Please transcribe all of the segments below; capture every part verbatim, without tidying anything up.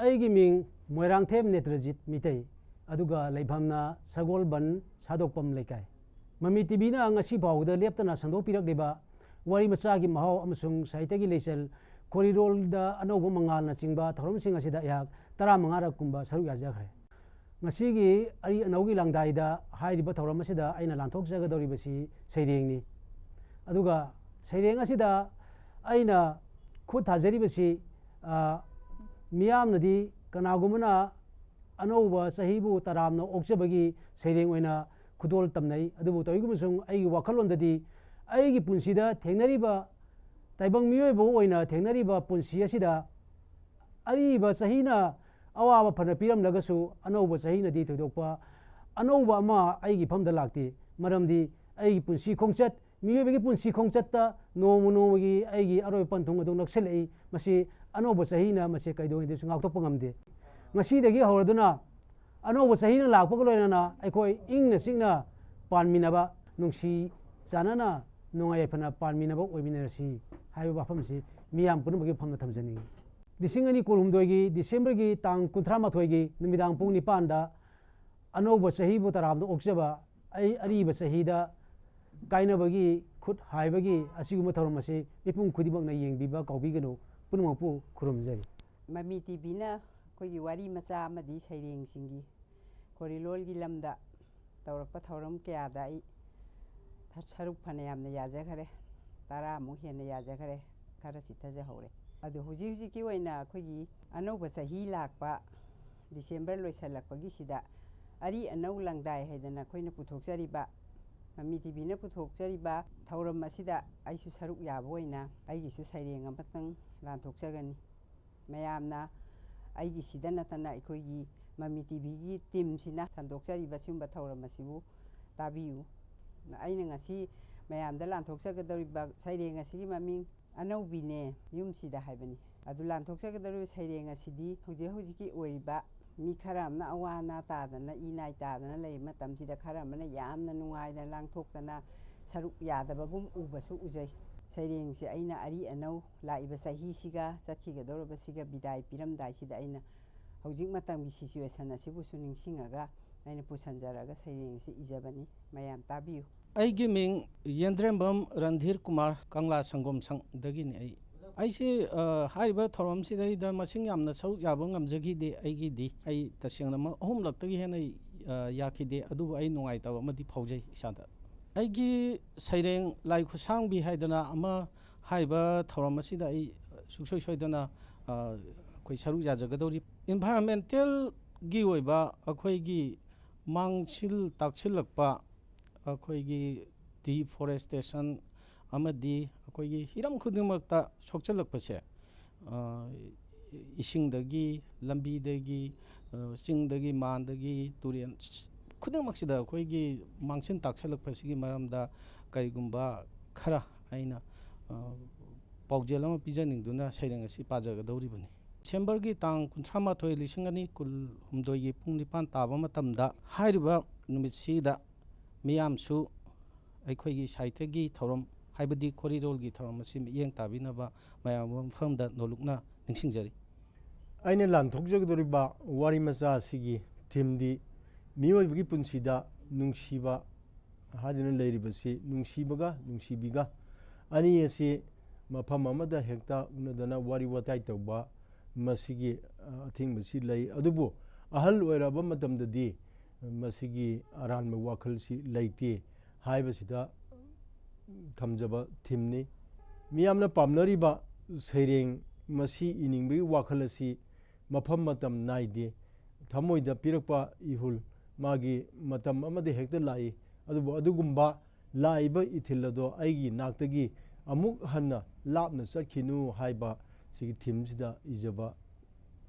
ꯑꯩꯒꯤ ꯃꯤꯡ ꯃꯣꯏꯔꯥꯡꯊꯦꯝ ꯅꯦꯇ꯭ꯔꯖꯤꯠ ꯃꯤꯇꯩ, ꯑꯗꯨꯒ ꯂꯩꯐꯝꯅ ꯁꯒꯣꯜꯕꯟ ꯁꯥꯗꯣꯛꯄꯝ ꯂꯩꯀꯥꯏ꯫ ꯃꯃꯤ ꯇꯤꯚꯤꯅ ꯉꯁꯤ ꯐꯥꯎꯕꯗ ꯂꯦꯞꯇꯅ ꯁꯟꯗꯣꯛꯄꯤꯔꯛꯂꯤꯕ ꯋꯥꯔꯤ ꯃꯆꯥꯒꯤ ꯃꯍꯥꯎ ꯑꯃꯁꯨꯡ ꯁꯥꯍꯤꯇ꯭ꯌꯒꯤ ꯂꯩꯆꯜ, ꯈꯣꯔꯤꯔꯣꯜꯗ ꯑꯅꯧꯕ ꯃꯉꯥꯜꯅꯆꯤꯡꯕ ꯊꯧꯔꯝꯁꯤꯡ ꯑꯁꯤꯗ ꯑꯩꯍꯥꯛ ꯇꯔꯥꯃꯉꯥꯔꯛ ꯀꯨꯝꯕ ꯁꯔꯨꯛ ꯌꯥꯖꯈ꯭ꯔꯦ꯫ ꯉꯁꯤꯒꯤ ꯑꯔꯤ ꯑꯅꯧꯒꯤ ꯂꯥꯡꯗꯥꯏꯗ ꯍꯥꯏꯔꯤꯕ ꯊꯧꯔꯝ ꯑꯁꯤꯗ ꯑꯩꯅ ꯂꯥꯟꯊꯣꯛꯆꯒꯗꯧꯔꯤꯕꯁꯤ ꯁꯩꯔꯦꯡꯅꯤ꯫ ꯑꯗꯨꯒ ꯁꯩꯔꯦꯡ ꯑꯁꯤꯗ ꯑꯩꯅ ꯈꯨꯠ ꯊꯥꯖꯔꯤꯕꯁꯤ, ꯑ, ꯃꯤꯌꯥꯝꯅꯗꯤ ꯀꯅꯥꯒꯨꯝꯕꯅ ꯑꯅꯧꯕ ꯆꯍꯤꯕꯨ ꯇꯔꯥꯝꯅ ꯑꯣꯛꯆꯕꯒꯤ ꯁꯩꯔꯦꯡ ꯑꯣꯏꯅ ꯈꯨꯗꯣꯜ ꯇꯝꯅꯩ꯫ ꯑꯗꯨꯕꯨ ꯇꯧꯏꯒꯨꯝꯕꯁꯨꯡ ꯑꯩꯒꯤ ꯋꯥꯈꯜꯂꯣꯟꯗꯗꯤ ꯑꯩꯒꯤ ꯄꯨꯟꯁꯤꯗ ꯊꯦꯡꯅꯔꯤꯕ, ꯇꯥꯏꯕꯪ ꯃꯤꯑꯣꯏꯕ ꯑꯣꯏꯅ ꯊꯦꯡꯅꯔꯤꯕ ꯄꯨꯟꯁꯤ ꯑꯁꯤꯗ ꯑꯔꯤꯕ ꯆꯍꯤꯅ ꯑꯋꯥꯕ ꯐꯅ ꯄꯤꯔꯝꯂꯒꯁꯨ ꯑꯅꯧꯕ ꯆꯍꯤꯅꯗꯤ ꯊꯣꯏꯗꯣꯛꯄ ꯑꯅꯧꯕ ꯑꯃ ꯑꯩꯒꯤ ꯏꯐꯝꯗ ꯂꯥꯛꯇꯦ꯫ ꯃꯔꯝꯗꯤ ꯑꯩꯒꯤ ꯄꯨꯟꯁꯤ ꯈꯣꯡꯆꯠ, ꯃꯤꯑꯣꯏꯕꯒꯤ ꯄꯨꯟꯁꯤ ꯈꯣꯡꯆꯠꯇ ꯅꯣꯡꯃ ꯅꯣꯡꯃꯒꯤ ꯑꯩꯒꯤ ꯑꯔꯣꯏꯕ ꯄꯟꯊꯨꯡ ꯑꯗꯨ ꯅꯛꯁꯤꯜꯂꯛꯏ꯫ ꯃꯁꯤ ꯑꯅꯧꯕ ꯆꯍꯤꯅ ꯃꯁꯤ ꯀꯩꯗꯧꯉꯩꯗꯁꯨ ꯉꯥꯛꯊꯣꯛꯄ ꯉꯝꯗꯦ꯫ ꯉꯁꯤꯗꯒꯤ ꯍꯧꯔꯗꯨꯅ ꯑꯅꯧꯕ ꯆꯍꯤꯅ ꯂꯥꯛꯄꯒ ꯂꯣꯏꯅꯅ ꯑꯩꯈꯣꯏ ꯏꯪꯅ ꯆꯤꯛꯅ ꯄꯥꯟꯃꯤꯟꯅꯕ, ꯅꯨꯡꯁꯤ ꯆꯥꯟꯅꯅ ꯅꯨꯡꯉꯥꯏ ꯌꯥꯏꯐꯅ ꯄꯥꯟꯃꯤꯟꯅꯕ ꯑꯣꯏꯃꯤꯟꯅꯔꯁꯤ ꯍꯥꯏꯕ ꯋꯥꯐꯝꯁꯤ ꯃꯤꯌꯥꯝ ꯄꯨꯝꯅꯃꯛꯀꯤ ꯃꯐꯝꯗ ꯊꯝꯖꯅꯤꯡꯏ꯫ ꯂꯤꯁꯤꯡ ꯑꯅꯤ ꯀꯨꯟꯍꯨꯝꯗꯣꯏꯒꯤ ꯗꯤꯁꯦꯝꯕꯔꯒꯤ ꯇꯥꯡ ꯀꯨꯟꯊ꯭ꯔꯥ ꯃꯥꯊꯣꯏꯒꯤ ꯅꯨꯃꯤꯗꯥꯡ ꯄꯨꯡ ꯅꯤꯄꯥꯟꯗ ꯑꯅꯧꯕ ꯆꯍꯤꯕꯨ ꯇꯔꯥꯝꯅ ꯑꯣꯛꯆꯕ, ꯑꯩ ꯑꯔꯤꯕ ꯆꯍꯤꯗ ꯀꯥꯏꯅꯕꯒꯤ ꯈꯨꯠ ꯍꯥꯏꯕꯒꯤ ꯑꯁꯤꯒꯨꯝꯕ ꯊꯧꯔꯝ ꯑꯁꯤ ꯃꯤꯄꯨꯝ ꯈꯨꯗꯤꯡꯃꯛꯅ ꯌꯦꯡꯕꯤꯕ ꯀꯥꯎꯕꯤꯒꯅꯨ꯫ ꯄꯨꯝꯅꯃꯛꯄꯨ ꯈꯨꯔꯨꯝꯖꯔꯤ꯫ ꯃꯃꯤ ꯇꯤꯚꯤꯅ ꯑꯩꯈꯣꯏꯒꯤ ꯋꯥꯔꯤ ꯃꯆꯥ ꯑꯃꯗꯤ ꯁꯩꯔꯦꯡꯁꯤꯡꯒꯤ ꯈꯣꯔꯤꯂꯣꯜꯒꯤ ꯂꯝꯗ ꯇꯧꯔꯛꯄ ꯊꯧꯔꯝ ꯀꯌꯥꯗ ꯑꯩ ꯊ-, ꯁꯔꯨꯛ ꯐꯅꯌꯥꯝꯅ ꯌꯥꯖꯈꯔꯦ꯫ ꯇꯔꯥꯃꯨꯛ ꯍꯦꯟꯅ ꯌꯥꯖꯈꯔꯦ꯫ ꯈꯔ ꯆꯤꯊꯖꯍꯧꯔꯦ꯫ ꯑꯗꯣ ꯍꯧꯖꯤꯛ ꯍꯧꯖꯤꯛꯀꯤ ꯑꯣꯏꯅ ꯑꯩꯈꯣꯏꯒꯤ ꯑꯅꯧꯕ ꯆꯍꯤ ꯂꯥꯛꯄ ꯗꯤꯁꯦꯝꯕꯔ ꯂꯣꯏꯁꯤꯜꯂꯛꯄꯒꯤꯁꯤꯗ ꯑꯔꯤ ꯑꯅꯧ ꯂꯪꯗꯥꯏ ꯍꯥꯏꯗꯅ ꯑꯩꯈꯣꯏꯅ ꯄꯨꯊꯣꯛꯆꯔꯤꯕ, ꯃꯃꯤ ꯇꯤꯚꯤꯅ ꯄꯨꯊꯣꯛꯆꯔꯤꯕ ꯊꯧꯔꯝ ꯑꯁꯤꯗ ꯑꯩꯁꯨ ꯁꯔꯨꯛ ꯌꯥꯕ ꯑꯣꯏꯅ ꯑꯩꯒꯤꯁꯨ ꯁꯩꯔꯦꯡ ꯑꯃꯇꯪ ꯂꯥꯟꯊꯣꯛꯆꯒꯅꯤ꯫ ꯃꯌꯥꯝꯅ ꯑꯩꯒꯤꯁꯤꯗ ꯅꯠꯇꯅ ꯑꯩꯈꯣꯏꯒꯤ ꯃꯃꯤ ꯇꯤꯚꯤꯒꯤ ꯇꯤꯝꯁꯤꯅ ꯁꯟꯗꯣꯛꯆꯔꯤꯕ ꯁꯤꯒꯨꯝꯕ ꯊꯧꯔꯝ ꯑꯁꯤꯕꯨ ꯇꯥꯕꯤꯌꯨ꯫ ꯑꯩꯅ ꯉꯁꯤ ꯃꯌꯥꯝꯗ ꯂꯥꯟꯊꯣꯛꯆꯒꯗꯧꯔꯤꯕ ꯁꯩꯔꯦꯡ ꯑꯁꯤꯒꯤ ꯃꯃꯤꯡ ꯑꯅꯧꯕꯤꯅꯦ ꯌꯨꯝꯁꯤꯗ ꯍꯥꯏꯕꯅꯤ꯫ ꯑꯗꯨ ꯂꯥꯟꯊꯣꯛꯆꯒꯗꯧꯔꯤꯕ ꯁꯩꯔꯦꯡ ꯑꯁꯤꯗꯤ ꯍꯧꯖꯤꯛ ꯍꯧꯖꯤꯛꯀꯤ ꯑꯣꯏꯔꯤꯕ ꯃꯤ ꯈꯔ ꯑꯃꯅ ꯑꯋꯥ ꯑꯅꯥ ꯇꯥꯗꯅ, ꯏ ꯅꯥꯏ ꯇꯥꯗꯅ ꯂꯩꯔꯤꯕ ꯃꯇꯝꯁꯤꯗ ꯈꯔ ꯑꯃꯅ ꯌꯥꯝꯅ ꯅꯨꯡꯉꯥꯏꯗꯅ ꯂꯥꯡꯊꯣꯛꯇꯅ ꯁꯔꯨꯛ ꯌꯥꯗꯕꯒꯨꯝ ꯎꯕꯁꯨ ꯎꯖꯩ꯫ ꯁꯩꯔꯦꯡꯁꯦ ꯑꯩꯅ ꯑꯔꯤ ꯑꯅꯧ ꯂꯥꯛꯏꯕ ꯆꯍꯤꯁꯤꯒ ꯆꯠꯈꯤꯒꯗꯧꯔꯕꯁꯤꯒ ꯕꯤꯗꯥꯏ ꯄꯤꯔꯝꯗꯥꯏꯁꯤꯗ ꯑꯩꯅ ꯍꯧꯖꯤꯛ ꯃꯇꯝꯒꯤ ꯁꯤꯆꯨꯋꯦꯁꯟ ꯑꯁꯤꯕꯨꯁꯨ ꯅꯤꯡꯁꯤꯡꯉꯒ ꯑꯩꯅ ꯄꯨꯁꯟꯖꯔꯒ ꯁꯩꯔꯦꯡꯁꯤ ꯏꯖꯕꯅꯤ꯫ ꯃꯌꯥꯝ ꯇꯥꯕꯤꯌꯨ꯫ ꯑꯩꯒꯤ ꯃꯤꯡ ꯌꯦꯟꯗ꯭ꯔꯦꯝꯕꯝ ꯔꯟꯙꯤꯔ ꯀꯨꯃꯥꯔ, ꯀꯪꯂꯥ ꯁꯪꯒꯣꯝ ꯁꯪꯗꯒꯤꯅꯤ꯫ ꯑꯩ ꯑꯩꯁꯤ, ꯑ, ꯍꯥꯏꯔꯤꯕ ꯊꯧꯔꯝꯁꯤꯗꯩꯗ ꯃꯁꯤꯡ ꯌꯥꯝꯅ ꯁꯔꯨꯛ ꯌꯥꯕ ꯉꯝꯖꯈꯤꯗꯦ꯫ ꯑꯩꯒꯤꯗꯤ ꯑꯩ ꯇꯁꯦꯡꯅꯃꯛ ꯑꯍꯨꯝꯂꯛꯇꯒꯤ ꯍꯦꯟꯅ, ꯑ, ꯌꯥꯈꯤꯗꯦ꯫ ꯑꯗꯨꯕꯨ ꯑꯩ ꯅꯨꯡꯉꯥꯏꯇꯕ ꯑꯃꯗꯤ ꯐꯥꯎꯖꯩ ꯏꯁꯥꯗ꯫ ꯑꯩꯒꯤ ꯁꯩꯔꯦꯡ ꯂꯥꯏ ꯈꯨꯠꯁꯥꯡꯕꯤ ꯍꯥꯏꯗꯅ ꯑꯃ ꯍꯥꯏꯔꯤꯕ ꯊꯧꯔꯝ ꯑꯁꯤꯗ ꯑꯩ ꯁꯨꯡꯁꯣꯏ ꯁꯣꯏꯗꯅ, ꯑ, ꯑꯩꯈꯣꯏ ꯁꯔꯨꯛ ꯌꯥꯖꯒꯗꯧꯔꯤ꯫ ꯏꯟꯚꯥꯏꯔꯣꯟꯃꯦꯟꯇꯦꯜꯒꯤ ꯑꯣꯏꯕ ꯑꯩꯈꯣꯏꯒꯤ ꯃꯥꯡꯁꯤꯜ ꯇꯥꯛꯁꯤꯜꯂꯛꯄ, ꯑꯩꯈꯣꯏꯒꯤ ꯗꯤꯐꯣꯔꯦꯁꯇꯦꯁꯟ ꯑꯃꯗꯤ ꯑꯩꯈꯣꯏꯒꯤ ꯍꯤꯔꯝ ꯈꯨꯗꯤꯡꯃꯛꯇ ꯁꯣꯛꯆꯜꯂꯛꯄꯁꯦ, ꯑ, ꯏꯁꯤꯡꯗꯒꯤ, ꯂꯝꯕꯤꯗꯒꯤ, ꯑ, ꯆꯤꯡꯗꯒꯤ, ꯃꯥꯟꯗꯒꯤ, ꯇꯨꯔꯦꯜ, ꯈꯨꯗꯤꯡꯃꯛꯁꯤꯗ ꯑꯩꯈꯣꯏꯒꯤ ꯃꯥꯡꯁꯤꯟ ꯇꯥꯛꯁꯤꯜꯂꯛꯄꯁꯤꯒꯤ ꯃꯔꯝꯗ ꯀꯔꯤꯒꯨꯝꯕ ꯈꯔ ꯑꯩꯅ, ꯑ, ꯄꯥꯎꯖꯦꯜ ꯑꯃ ꯄꯤꯖꯅꯤꯡꯗꯨꯅ ꯁꯩꯔꯦꯡ ꯑꯁꯤ ꯄꯥꯖꯒꯗꯧꯔꯤꯕꯅꯤ꯫ ꯗꯤꯁꯦꯝꯕꯔꯒꯤ ꯇꯥꯡ ꯀꯨꯟꯊ꯭ꯔꯥ ꯃꯥꯊꯣꯏ, ꯂꯤꯁꯤꯡ ꯑꯅꯤ ꯀꯨꯟꯍꯨꯝꯗꯣꯏꯒꯤ ꯄꯨꯡ ꯅꯤꯄꯥꯟ ꯇꯥꯕ ꯃꯇꯝꯗ ꯍꯥꯏꯔꯤꯕ ꯅꯨꯃꯤꯠꯁꯤꯗ ꯃꯤꯌꯥꯝꯁꯨ ꯑꯩꯈꯣꯏꯒꯤ ꯁꯥꯍꯤꯇ꯭ꯌꯒꯤ ꯊꯧꯔꯝ, ꯍꯥꯏꯕꯗꯤ ꯈꯣꯔꯤꯔꯣꯜꯒꯤ ꯊꯧꯔꯝ ꯑꯁꯤ ꯃꯤꯠꯌꯦꯡ ꯇꯥꯕꯤꯅꯕ ꯃꯌꯥꯝ ꯃꯐꯝꯗ ꯅꯣꯂꯨꯛꯅ ꯅꯤꯡꯁꯤꯡꯖꯔꯤ꯫ ꯑꯩꯅ ꯂꯥꯟꯊꯣꯛꯆꯒꯗꯧꯔꯤꯕ ꯋꯥꯔꯤ ꯃꯆꯥ ꯑꯁꯤꯒꯤ ꯊꯤꯝꯗꯤ ꯃꯤꯑꯣꯏꯕꯒꯤ ꯄꯨꯟꯁꯤꯗ ꯅꯨꯡꯁꯤꯕ ꯍꯥꯏꯗꯨꯅ ꯂꯩꯔꯤꯕꯁꯤ, ꯅꯨꯡꯁꯤꯕꯒ ꯅꯨꯡꯁꯤꯕꯤꯒ ꯑꯅꯤ ꯑꯁꯤ ꯃꯐꯝ ꯑꯃꯗ ꯍꯦꯛꯇ ꯎꯅꯗꯅ ꯋꯥꯔꯤ ꯋꯥꯇꯥꯏ ꯇꯧꯕ, ꯃꯁꯤꯒꯤ, ꯑ, ꯑꯊꯤꯡꯕꯁꯤ ꯂꯩ꯫ ꯑꯗꯨꯕꯨ ꯑꯍꯜ ꯑꯣꯏꯔꯛꯑꯕ ꯃꯇꯝꯗꯗꯤ ꯃꯁꯤꯒꯤ ꯑꯔꯥꯟꯕ ꯋꯥꯈꯜꯁꯤ ꯂꯩꯇꯦ ꯍꯥꯏꯕꯁꯤꯗ ꯊꯝꯖꯕ ꯊꯤꯝꯅꯤ꯫ ꯃꯤꯌꯥꯝꯅ ꯄꯥꯝꯅꯔꯤꯕ ꯁꯩꯔꯦꯡ ꯃꯁꯤ ꯏꯅꯤꯡꯕꯒꯤ ꯋꯥꯈꯜ ꯑꯁꯤ ꯃꯐꯝ ꯃꯇꯝ ꯅꯥꯏꯗꯦ꯫ ꯊꯃꯣꯏꯗ ꯄꯤꯔꯛꯄ ꯏꯍꯨꯜ ꯃꯥꯒꯤ ꯃꯇꯝ ꯑꯃꯗ ꯍꯦꯛꯇ ꯂꯥꯛꯏ꯫ ꯑꯗꯨꯕꯨ ꯑꯗꯨꯒꯨꯝꯕ ꯂꯥꯛꯏꯕ ꯏꯊꯤꯜ ꯑꯗꯣ ꯑꯩꯒꯤ ꯅꯥꯛꯇꯒꯤ ꯑꯃꯨꯛ ꯍꯟꯅ ꯂꯥꯞꯅ ꯆꯠꯈꯤꯅꯨ ꯍꯥꯏꯕ ꯁꯤꯒꯤ ꯊꯤꯝꯁꯤꯗ ꯏꯖꯕ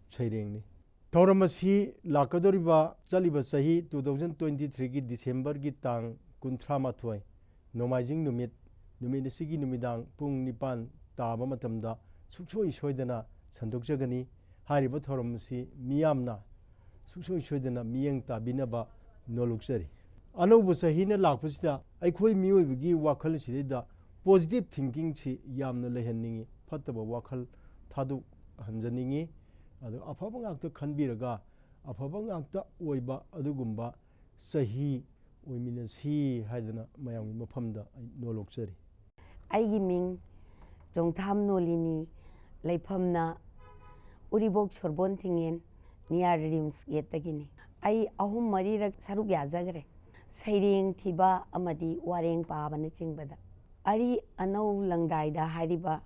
ꯁꯩꯔꯦꯡꯅꯤ꯫ ꯊꯧꯔꯝ ꯑꯁꯤ ꯂꯥꯛꯀꯗꯧꯔꯤꯕ ꯆꯠꯂꯤꯕ ꯆꯍꯤ two thousand twenty threeꯒꯤ ꯗꯤꯁꯦꯝꯕꯔꯒꯤ ꯇꯥꯡ ꯀꯨꯟꯊ꯭ꯔꯥ ꯃꯥꯊꯣꯏ, ꯅꯣꯡꯃꯥꯏꯖꯤꯡ ꯅꯨꯃꯤꯠ, ꯅꯨꯃꯤꯠ ꯑꯁꯤꯒꯤ ꯅꯨꯃꯤꯗꯥꯡ ꯄꯨꯡ ꯅꯤꯄꯥꯟ ꯇꯥꯕ ꯃꯇꯝꯗ ꯁꯨꯡꯁꯣꯏ ꯁꯣꯏꯗꯅ ꯁꯟꯗꯣꯛꯆꯒꯅꯤ꯫ ꯍꯥꯏꯔꯤꯕ ꯊꯧꯔꯝ ꯑꯁꯤ ꯃꯤꯌꯥꯝꯅ ꯁꯨꯡꯁꯣꯏ ꯁꯣꯏꯗꯅ ꯃꯤꯠꯌꯦꯡ ꯇꯥꯕꯤꯅꯕ ꯅꯣꯂꯨꯛꯆꯔꯤ꯫ ꯑꯅꯧꯕ ꯆꯍꯤꯅ ꯂꯥꯛꯄꯁꯤꯗ ꯑꯩꯈꯣꯏ ꯃꯤꯑꯣꯏꯕꯒꯤ ꯋꯥꯈꯜꯁꯤꯗꯩꯗ ꯄꯣꯖꯤꯇꯤꯚ ꯊꯤꯡꯀꯤꯡꯁꯤ ꯌꯥꯝꯅ ꯂꯩꯍꯟꯅꯤꯡꯏ, ꯐꯠꯇꯕ ꯋꯥꯈꯜ ꯊꯥꯗꯣꯛꯍꯟꯖꯅꯤꯡꯏ꯫ ꯑꯗꯣ ꯑꯐꯕ ꯉꯥꯛꯇ ꯈꯟꯕꯤꯔꯒ ꯑꯐꯕ ꯉꯥꯛꯇ ꯑꯣꯏꯕ ꯑꯗꯨꯒꯨꯝꯕ ꯆꯍꯤ ꯑꯣꯏꯃꯤꯟꯅꯁꯤ ꯍꯥꯏꯗꯅ ꯃꯌꯥꯝꯒꯤ ꯃꯐꯝꯗ ꯑꯩ ꯅꯣꯂꯣꯛꯆꯔꯤ꯫ ꯑꯩꯒꯤ ꯃꯤꯡ ꯆꯣꯡꯊꯥꯝ ꯅꯣꯂꯤꯅꯤ, ꯂꯩꯐꯝꯅ ꯎꯔꯤꯕꯣꯛ ꯁꯣꯔꯕꯣꯟ ꯊꯤꯡꯉꯦꯟ, ꯅꯤꯌꯥꯔ ꯔꯤꯝꯁ ꯒꯦꯠꯇꯒꯤꯅꯤ꯫ ꯑꯩ ꯑꯍꯨꯝ ꯃꯔꯤꯔꯛ ꯁꯔꯨꯛ ꯌꯥꯖꯈ꯭ꯔꯦ, ꯁꯩꯔꯦꯡ ꯊꯤꯕ ꯑꯃꯗꯤ ꯋꯥꯔꯦꯡ ꯄꯥꯕꯅꯆꯤꯡꯕꯗ꯫ ꯑꯔꯤ ꯑꯅꯧ ꯂꯪꯗꯥꯏꯗ ꯍꯥꯏꯔꯤꯕ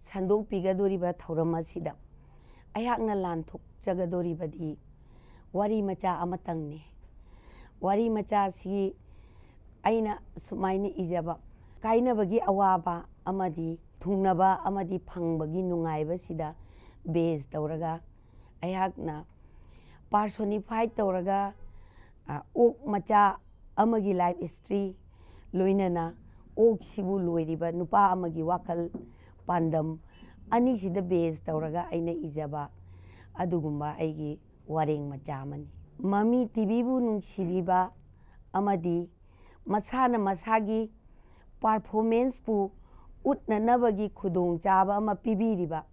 ꯁꯟꯗꯣꯛꯄꯤꯒꯗꯧꯔꯤꯕ ꯊꯧꯔꯝ ꯑꯁꯤꯗ ꯑꯩꯍꯥꯛꯅ ꯂꯥꯟꯊꯣꯛꯆꯒꯗꯧꯔꯤꯕꯗꯤ ꯋꯥꯔꯤ ꯃꯆꯥ ꯑꯃꯇꯪꯅꯤ꯫ ꯋꯥꯔꯤ ꯃꯆꯥ ꯑꯁꯤ ꯑꯩꯅ ꯁꯨꯃꯥꯏꯅ ꯏꯖꯕ, ꯀꯥꯏꯅꯕꯒꯤ ꯑꯋꯥꯕ ꯑꯃꯗꯤ ꯊꯨꯡꯅꯕ ꯑꯃꯗꯤ ꯐꯪꯕꯒꯤ ꯅꯨꯡꯉꯥꯏꯕꯁꯤꯗ ꯕꯦꯖ ꯇꯧꯔꯒ ꯑꯩꯍꯥꯛꯅ ꯄꯥꯔꯁꯣꯅꯤꯐꯥꯏ ꯇꯧꯔꯒ, ꯑ, ꯑꯣꯛ ꯃꯆꯥ ꯑꯃꯒꯤ ꯂꯥꯏꯐ ꯍꯤꯁꯇ꯭ꯔꯤ, ꯂꯣꯏꯅꯅ ꯑꯣꯛꯁꯤꯕꯨ ꯂꯣꯏꯔꯤꯕ ꯅꯨꯄꯥ ꯑꯃꯒꯤ ꯋꯥꯈꯜ ꯄꯥꯟꯗꯝ ꯑꯅꯤꯁꯤꯗ ꯕꯦꯖ ꯇꯧꯔꯒ ꯑꯩꯅ ꯏꯖꯕ ꯑꯗꯨꯒꯨꯝꯕ ꯑꯩꯒꯤ ꯋꯥꯔꯦꯡ ꯃꯆꯥ ꯑꯃꯅꯤ꯫ ꯃꯃꯤ ꯇꯤꯚꯤꯕꯨ ꯅꯨꯡꯁꯤꯕꯤꯕ ꯑꯃꯗꯤ ꯃꯁꯥꯅ ꯃꯁꯥꯒꯤ ꯄꯥꯔꯐꯣꯔꯃꯦꯟꯁꯄꯨ ꯎꯠꯅꯅꯕꯒꯤ ꯈꯨꯗꯣꯡꯆꯥꯕ ꯑꯃ ꯄꯤꯕꯤꯔꯤꯕ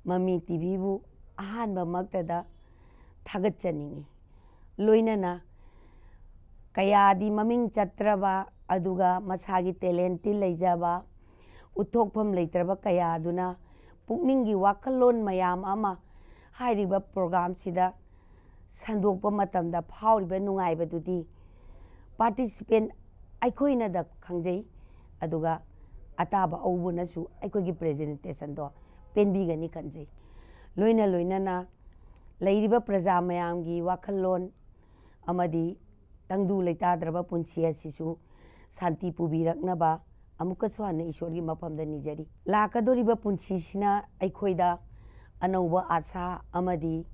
ꯃꯃꯤ ꯇꯤꯚꯤꯕꯨ ꯑꯍꯥꯟꯕꯃꯛꯇꯗ ꯊꯥꯒꯠꯆꯅꯤꯡꯏ꯫ ꯂꯣꯏꯅꯅ ꯀꯌꯥꯗꯤ ꯃꯃꯤꯡ ꯆꯠꯇ꯭ꯔꯕ ꯑꯗꯨꯒ ꯃꯁꯥꯒꯤ ꯇꯦꯂꯦꯟꯇꯤ ꯂꯩꯖꯕ, ꯎꯠꯊꯣꯛꯐꯝ ꯂꯩꯇ꯭ꯔꯕ ꯀꯌꯥ ꯑꯗꯨꯅ ꯄꯨꯛꯅꯤꯡꯒꯤ ꯋꯥꯈꯜꯂꯣꯟ ꯃꯌꯥꯝ ꯑꯃ ꯍꯥꯏꯔꯤꯕ ꯄ꯭ꯔꯣꯒ꯭ꯔꯥꯝꯁꯤꯗ ꯁꯟꯗꯣꯛꯄ ꯃꯇꯝꯗ ꯐꯥꯎꯔꯤꯕ ꯅꯨꯡꯉꯥꯏꯕꯗꯨꯗꯤ ꯄꯥꯔꯇꯤꯁꯤꯄꯦꯟ ꯑꯩꯈꯣꯏꯅꯗ ꯈꯪꯖꯩ, ꯑꯗꯨꯒ ꯑꯇꯥꯕ ꯑꯎꯕꯅꯁꯨ ꯑꯩꯈꯣꯏꯒꯤ ꯄ꯭ꯔꯦꯖꯦꯟꯇꯦꯁꯟꯗꯣ ꯄꯦꯟꯕꯤꯒꯅꯤ ꯈꯟꯖꯩ꯫ ꯂꯣꯏꯅ ꯂꯣꯏꯅꯅ ꯂꯩꯔꯤꯕ ꯄ꯭ꯔꯖꯥ ꯃꯌꯥꯝꯒꯤ ꯋꯥꯈꯜꯂꯣꯟ ꯑꯃꯗꯤ ꯇꯪꯗꯨ ꯂꯩꯇꯥꯗ꯭ꯔꯕ ꯄꯨꯟꯁꯤ ꯑꯁꯤꯁꯨ ꯁꯥꯟꯇꯤ ꯄꯨꯕꯤꯔꯛꯅꯕ ꯑꯃꯨꯛꯀꯁꯨ ꯍꯟꯅ ꯏꯁꯣꯔꯒꯤ ꯃꯐꯝꯗ ꯅꯤꯖꯔꯤ꯫ ꯂꯥꯛꯀꯗꯧꯔꯤꯕ ꯄꯨꯟꯁꯤꯁꯤꯅ ꯑꯩꯈꯣꯏꯗ ꯑꯅꯧꯕ ꯑꯥꯁꯥ ꯑꯃꯗꯤ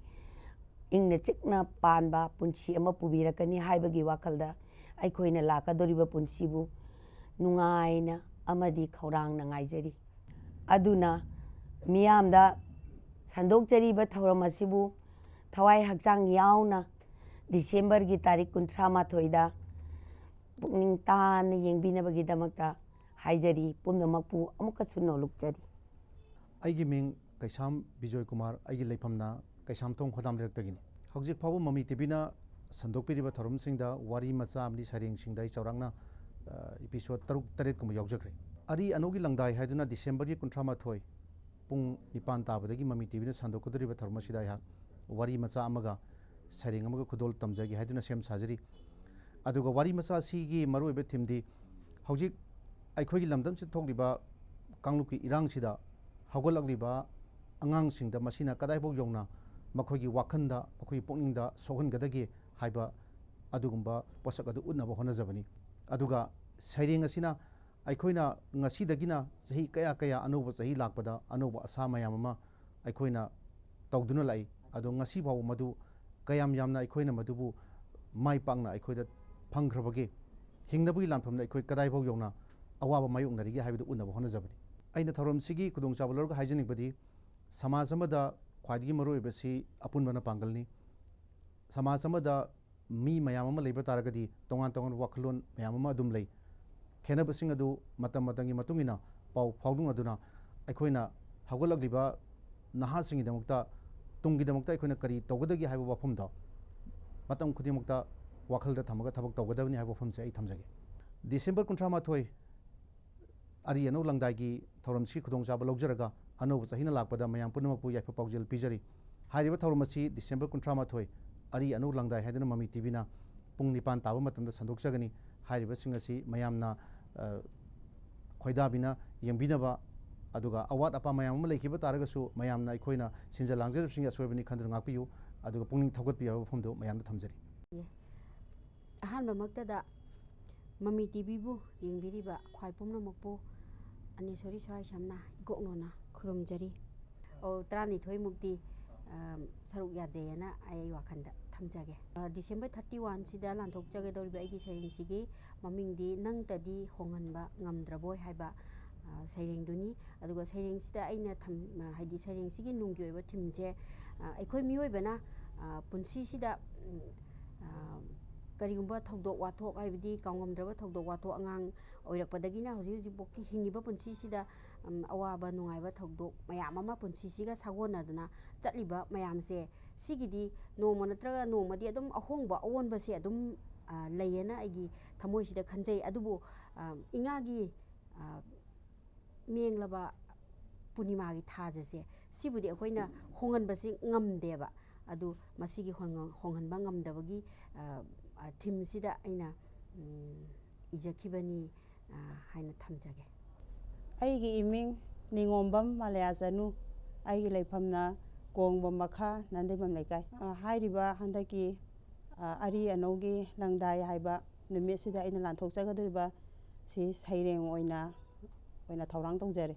ꯏꯪꯅ ꯆꯤꯛꯅ ꯄꯥꯟꯕ ꯄꯨꯟꯁꯤ ꯑꯃ ꯄꯨꯕꯤꯔꯛꯀꯅꯤ ꯍꯥꯏꯕꯒꯤ ꯋꯥꯈꯜꯗ ꯑꯩꯈꯣꯏꯅ ꯂꯥꯛꯀꯗꯧꯔꯤꯕ ꯄꯨꯟꯁꯤꯕꯨ ꯅꯨꯡꯉꯥꯏꯅ ꯑꯃꯗꯤ ꯈꯧꯔꯥꯡꯅ ꯉꯥꯏꯖꯔꯤ꯫ ꯑꯗꯨꯅ ꯃꯤꯌꯥꯝꯗ ꯁꯟꯗꯣꯛꯆꯔꯤꯕ ꯊꯧꯔꯝ ꯑꯁꯤꯕꯨ ꯊꯋꯥꯏ ꯍꯛꯆꯥꯡ ꯌꯥꯎꯅ ꯗꯤꯁꯦꯝꯕꯔꯒꯤ ꯇꯥꯔꯤꯛ ꯀꯨꯟꯊ꯭ꯔꯥ ꯃꯥꯊꯣꯏꯗ ꯄꯨꯛꯅꯤꯡ ꯇꯥꯅ ꯌꯦꯡꯕꯤꯅꯕꯒꯤꯗꯃꯛꯇ ꯍꯥꯏꯖꯔꯤ꯫ ꯄꯨꯝꯅꯃꯛꯄꯨ ꯑꯃꯨꯛꯀꯁꯨ ꯅꯣꯂꯨꯛꯆꯔꯤ꯫ ꯑꯩꯒꯤ ꯃꯤꯡ ꯀꯩꯁꯥꯝ ꯕꯤꯖꯣꯏ ꯀꯨꯃꯥꯔ, ꯑꯩꯒꯤ ꯂꯩꯐꯝꯅ ꯀꯩꯁꯥꯝꯊꯣꯡ ꯈꯣꯗꯥꯝ ꯂꯩꯔꯛꯇꯒꯤꯅꯤ꯫ ꯍꯧꯖꯤꯛ ꯐꯥꯎꯕ ꯃꯃꯤ ꯇꯤꯚꯤꯅ ꯁꯟꯗꯣꯛꯄꯤꯔꯤꯕ ꯊꯧꯔꯝꯁꯤꯡꯗ ꯋꯥꯔꯤ ꯃꯆꯥ ꯑꯃꯗꯤ ꯁꯩꯔꯦꯡꯁꯤꯡꯗ ꯑꯩ ꯆꯥꯎꯔꯥꯛꯅ, ꯑ, ꯏꯄꯤꯁꯣꯗ ꯇꯔꯨꯛ ꯇꯔꯦꯠ ꯀꯨꯝꯕ ꯌꯥꯎꯖꯈ꯭ꯔꯦ꯫ ꯑꯔꯤ ꯑꯅꯧꯒꯤ ꯂꯪꯗꯥꯏ ꯍꯥꯏꯗꯨꯅ ꯗꯤꯁꯦꯝꯕꯔꯒꯤ ꯀꯨꯟꯊ꯭ꯔꯥ ꯃꯥꯊꯣꯏ ꯄꯨꯡ ꯅꯤꯄꯥꯟ ꯇꯥꯕꯗꯒꯤ ꯃꯃꯤ ꯇꯤꯚꯤꯅ ꯁꯟꯗꯣꯛꯀꯗꯧꯔꯤꯕ ꯊꯧꯔꯝ ꯑꯁꯤꯗ ꯑꯩꯍꯥꯛ ꯋꯥꯔꯤ ꯃꯆꯥ ꯑꯃꯒ ꯁꯩꯔꯦꯡ ꯑꯃꯒ ꯈꯨꯗꯣꯜ ꯇꯝꯖꯒꯦ ꯍꯥꯏꯗꯨꯅ ꯁꯦꯝ ꯁꯥꯖꯔꯤ꯫ ꯑꯗꯨꯒ ꯋꯥꯔꯤ ꯃꯆꯥ ꯑꯁꯤꯒꯤ ꯃꯔꯨꯑꯣꯏꯕ ꯊꯤꯝꯗꯤ ꯍꯧꯖꯤꯛ ꯑꯩꯈꯣꯏꯒꯤ ꯂꯝꯗꯝꯁꯤꯗ ꯊꯣꯛꯂꯤꯕ ꯀꯥꯡꯂꯨꯞꯀꯤ ꯏꯔꯥꯡꯁꯤꯗ ꯍꯧꯒꯠꯂꯛꯂꯤꯕ ꯑꯉꯥꯡꯁꯤꯡꯗ ꯃꯁꯤꯅ ꯀꯗꯥꯏꯐꯥꯎ ꯌꯧꯅ ꯃꯈꯣꯏꯒꯤ ꯋꯥꯈꯜꯗ, ꯃꯈꯣꯏꯒꯤ ꯄꯨꯛꯅꯤꯡꯗ ꯁꯣꯛꯍꯟꯒꯗꯒꯦ ꯍꯥꯏꯕ ꯑꯗꯨꯒꯨꯝꯕ ꯄꯣꯠꯁꯛ ꯑꯗꯨ ꯎꯠꯅꯕ ꯍꯣꯠꯅꯖꯕꯅꯤ꯫ ꯑꯗꯨꯒ ꯁꯩꯔꯦꯡ ꯑꯁꯤꯅ ꯑꯩꯈꯣꯏꯅ ꯉꯁꯤꯗꯒꯤꯅ ꯆꯍꯤ ꯀꯌꯥ ꯀꯌꯥ ꯑꯅꯧꯕ ꯆꯍꯤ ꯂꯥꯛꯄꯗ ꯑꯅꯧꯕ ꯑꯁꯥ ꯃꯌꯥꯝ ꯑꯃ ꯑꯩꯈꯣꯏꯅ ꯇꯧꯗꯨꯅ ꯂꯥꯛꯏ꯫ ꯑꯗꯣ ꯉꯁꯤ ꯐꯥꯎꯕ ꯃꯗꯨ ꯀꯌꯥꯝ ꯌꯥꯝꯅ ꯑꯩꯈꯣꯏꯅ ꯃꯗꯨꯕꯨ ꯃꯥꯏ ꯄꯥꯛꯅ ꯑꯩꯈꯣꯏꯗ ꯐꯪꯈ꯭ꯔꯕꯒꯦ? ꯍꯤꯡꯅꯕꯒꯤ ꯂꯥꯟꯐꯝꯗ ꯑꯩꯈꯣꯏ ꯀꯗꯥꯏꯐꯥꯎ ꯌꯧꯅ ꯑꯋꯥꯕ ꯃꯥꯌꯣꯛꯅꯔꯤꯒꯦ ꯍꯥꯏꯕꯗꯨ ꯎꯠꯅꯕ ꯍꯣꯠꯅꯖꯕꯅꯤ꯫ ꯑꯩꯅ ꯊꯧꯔꯝꯁꯤꯒꯤ ꯈꯨꯗꯣꯡꯆꯥꯕ ꯂꯧꯔꯒ ꯍꯥꯏꯖꯅꯤꯡꯕꯗꯤ, ꯁꯃꯥꯖ ꯑꯃꯗ ꯈ꯭ꯋꯥꯏꯗꯒꯤ ꯃꯔꯨꯑꯣꯏꯕꯁꯤ ꯑꯄꯨꯟꯕꯅ ꯄꯥꯡꯒꯜꯅꯤ꯫ ꯁꯃꯥꯖ ꯑꯃꯗ ꯃꯤ ꯃꯌꯥꯝ ꯑꯃ ꯂꯩꯕ ꯇꯥꯔꯒꯗꯤ ꯇꯣꯉꯥꯟ ꯇꯣꯉꯥꯟꯕ ꯋꯥꯈꯜꯂꯣꯟ ꯃꯌꯥꯝ ꯑꯃ ꯑꯗꯨꯝ ꯂꯩ꯫ ꯈꯦꯠꯅꯕꯁꯤꯡ ꯑꯗꯨ ꯃꯇꯝ ꯃꯇꯝꯒꯤ ꯃꯇꯨꯡ ꯏꯟꯅ ꯄꯥꯎ ꯐꯥꯎꯗꯣꯛꯅꯗꯨꯅ ꯑꯩꯈꯣꯏꯅ ꯍꯧꯒꯠꯂꯛꯂꯤꯕ ꯅꯍꯥꯁꯤꯡꯒꯤꯗꯃꯛꯇ, ꯇꯨꯡꯒꯤꯗꯃꯛꯇ ꯑꯩꯈꯣꯏꯅ ꯀꯔꯤ ꯇꯧꯒꯗꯒꯦ ꯍꯥꯏꯕ ꯋꯥꯐꯝꯗꯣ ꯃꯇꯝ ꯈꯨꯗꯤꯡꯃꯛꯇ ꯋꯥꯈꯜꯗ ꯊꯝꯃꯒ ꯊꯕꯛ ꯇꯧꯒꯗꯕꯅꯤ ꯍꯥꯏꯕ ꯋꯥꯐꯝꯁꯦ ꯑꯩ ꯊꯝꯖꯒꯦ꯫ ꯗꯤꯁꯦꯝꯕꯔ ꯀꯨꯟꯊ꯭ꯔꯥ ꯃꯥꯊꯣꯏ ꯑꯔꯤ ꯑꯅꯧ ꯂꯪꯗꯥꯏꯒꯤ ꯊꯧꯔꯝꯁꯤ ꯈꯨꯗꯣꯡꯆꯥꯕ ꯂꯧꯖꯔꯒ ꯑꯅꯧꯕ ꯆꯍꯤꯅ ꯂꯥꯛꯄꯗ ꯃꯌꯥꯝ ꯄꯨꯝꯅꯃꯛꯄꯨ ꯌꯥꯏꯐ ꯄꯥꯎꯖꯦꯜ ꯄꯤꯖꯔꯤ꯫ ꯍꯥꯏꯔꯤꯕ ꯊꯧꯔꯝ ꯑꯁꯤ ꯗꯤꯁꯦꯝꯕꯔ ꯀꯨꯟꯊ꯭ꯔꯥ ꯃꯥꯊꯣꯏ, ꯑꯔꯤ ꯑꯅꯧ ꯂꯪꯗꯥꯏ ꯍꯥꯏꯗꯨꯅ ꯃꯃꯤ ꯇꯤꯚꯤꯅ ꯄꯨꯡ ꯅꯤꯄꯥꯟ ꯇꯥꯕ ꯃꯇꯝꯗ ꯁꯟꯗꯣꯛꯆꯒꯅꯤ꯫ ꯍꯥꯏꯔꯤꯕꯁꯤꯡ ꯑꯁꯤ ꯃꯌꯥꯝꯅ, ꯑ, ꯈꯣꯏꯗꯥꯕꯤꯅ ꯌꯦꯡꯕꯤꯅꯕ, ꯑꯗꯨꯒ ꯑꯋꯥꯠ ꯑꯄꯥ ꯃꯌꯥꯝ ꯑꯃ ꯂꯩꯈꯤꯕ ꯇꯥꯔꯒꯁꯨ ꯃꯌꯥꯝꯅ ꯑꯩꯈꯣꯏꯅ ꯁꯤꯟꯖ ꯂꯥꯡꯖꯔꯤꯕꯁꯤꯡꯒꯤ ꯑꯁꯣꯏꯕꯅꯤ ꯈꯟꯗꯨꯅ ꯉꯥꯛꯄꯤꯌꯨ, ꯑꯗꯨꯒ ꯄꯨꯛꯅꯤꯡ ꯊꯧꯒꯠꯄꯤꯌꯨ ꯍꯥꯏꯕ ꯋꯥꯐꯝꯗꯨ ꯃꯌꯥꯝꯗ ꯊꯝꯖꯔꯤ꯫ ꯑꯍꯥꯟꯕꯃꯛꯇꯗ ꯃꯃꯤ ꯇꯤꯚꯤꯕꯨ ꯌꯦꯡꯕꯤꯔꯤꯕ ꯈ꯭ꯋꯥꯏ ꯄꯨꯝꯅꯃꯛꯄꯨ ꯑꯅꯦꯁꯣꯔꯤ ꯁꯣꯔꯥꯏꯁꯝꯅ ꯏꯀꯣꯛꯅꯣꯅ ꯈꯨꯔꯨꯝꯖꯔꯤ꯫ ꯑꯣ, ꯇꯔꯥꯅꯤꯊꯣꯏꯃꯨꯛꯇꯤ, ꯑ, ꯁꯔꯨꯛ ꯌꯥꯖꯩꯌꯦꯅ ꯑꯩ ꯋꯥꯈꯜꯗ ꯊꯝꯖꯒꯦ꯫ ꯑ, ꯗꯤꯁꯦꯝꯕꯔ ꯊꯥꯔꯇꯤ ꯋꯥꯟꯁꯤꯗ ꯂꯥꯟꯊꯣꯛꯆꯒꯗꯧꯔꯤꯕ ꯑꯩꯒꯤ ꯁꯩꯔꯦꯡꯁꯤꯒꯤ ꯃꯃꯤꯡꯗꯤ "ꯅꯪꯇꯗꯤ ꯍꯣꯡꯍꯟꯕ ꯉꯝꯗ꯭ꯔꯕꯣꯏ" ꯍꯥꯏꯕ, ꯑ, ꯁꯩꯔꯦꯡꯗꯨꯅꯤ꯫ ꯑꯗꯨꯒ ꯁꯩꯔꯦꯡꯁꯤꯗ ꯑꯩꯅ ꯊꯝ-, ꯑ, ꯍꯥꯏꯗꯤ ꯁꯩꯔꯦꯡꯁꯤꯒꯤ ꯅꯨꯡꯒꯤ ꯑꯣꯏꯕ ꯊꯤꯝꯁꯦ, ꯑ, ꯑꯩꯈꯣꯏ ꯃꯤꯑꯣꯏꯕꯅ, ꯑ, ꯄꯨꯟꯁꯤꯁꯤꯗ, ꯎꯝ, ꯑ, ꯀꯔꯤꯒꯨꯝꯕ ꯊꯧꯗꯣꯛ ꯋꯥꯊꯣꯛ, ꯍꯥꯏꯕꯗꯤ ꯀꯥꯎꯉꯝꯗ꯭ꯔꯕ ꯊꯧꯗꯣꯛ ꯋꯥꯊꯣꯛ, ꯑꯉꯥꯡ ꯑꯣꯏꯔꯛꯄꯗꯒꯤꯅ ꯍꯧꯖꯤꯛ ꯍꯧꯖꯤꯛꯐꯥꯎꯀꯤ ꯍꯤꯡꯉꯤꯕ ꯄꯨꯟꯁꯤꯁꯤꯗ, ꯎꯝ, ꯑꯋꯥꯕ ꯅꯨꯡꯉꯥꯏꯕ ꯊꯧꯗꯣꯛ ꯃꯌꯥꯝ ꯑꯃ ꯄꯨꯟꯁꯤꯁꯤꯒ ꯁꯥꯒꯣꯟꯅꯗꯅ ꯆꯠꯂꯤꯕ ꯃꯌꯥꯝꯁꯦ, ꯁꯤꯒꯤꯗꯤ ꯅꯣꯡꯃ ꯅꯠꯇ꯭ꯔꯒ ꯅꯣꯡꯃꯗꯤ ꯑꯗꯨꯝ ꯑꯍꯣꯡꯕ, ꯑꯑꯣꯟꯕꯁꯦ ꯑꯗꯨꯝ, ꯑ, ꯂꯩꯌꯦꯅ ꯑꯩꯒꯤ ꯊꯃꯣꯏꯁꯤꯗ ꯈꯟꯖꯩ꯫ ꯑꯗꯨꯕꯨ, ꯑ, ꯏꯉꯥꯒꯤ, ꯑ, ꯃꯦꯡꯂꯕ ꯄꯨꯔꯅꯤꯃꯥꯒꯤ ꯊꯥꯖꯁꯦ, ꯁꯤꯕꯨꯗꯤ ꯑꯩꯈꯣꯏꯅ ꯍꯣꯡꯍꯟꯕꯁꯤ ꯉꯝꯗꯦꯕ꯫ ꯑꯗꯨ ꯃꯁꯤꯒꯤ ꯍꯣꯡꯍ-, ꯍꯣꯡꯍꯟꯕ ꯉꯝꯗꯕꯒꯤ, ꯑ, ꯑ, ꯊꯤꯝꯁꯤꯗ ꯑꯩꯅ, ꯎꯝ, ꯏꯖꯈꯤꯕꯅꯤ, ꯑ, ꯍꯥꯏꯅ ꯊꯝꯖꯒꯦ꯫ ꯑꯩꯒꯤ ꯏꯃꯤꯡ ꯅꯤꯉꯣꯝꯕꯝ ꯃꯥꯂꯦꯌꯥꯆꯅꯨ꯫ ꯑꯩꯒꯤ ꯂꯩꯐꯝꯅ ꯀꯣꯡꯕ ꯃꯈꯥ ꯅꯟꯗꯩꯃꯝ ꯂꯩꯀꯥꯏ꯫ ꯑ, ꯍꯥꯏꯔꯤꯕ ꯍꯟꯗꯛꯀꯤ, ꯑ, ꯑꯔꯤ ꯑꯅꯧꯒꯤ ꯂꯪꯗꯥꯏ ꯍꯥꯏꯕ ꯅꯨꯃꯤꯠꯁꯤꯗ ꯑꯩꯅ ꯂꯥꯟꯊꯣꯛꯆꯒꯗꯧꯔꯤꯕ ꯁꯤ ꯁꯩꯔꯦꯡ ꯑꯣꯏꯅ, ꯑꯣꯏꯅ ꯊꯧꯔꯥꯡ ꯇꯧꯖꯔꯦ꯫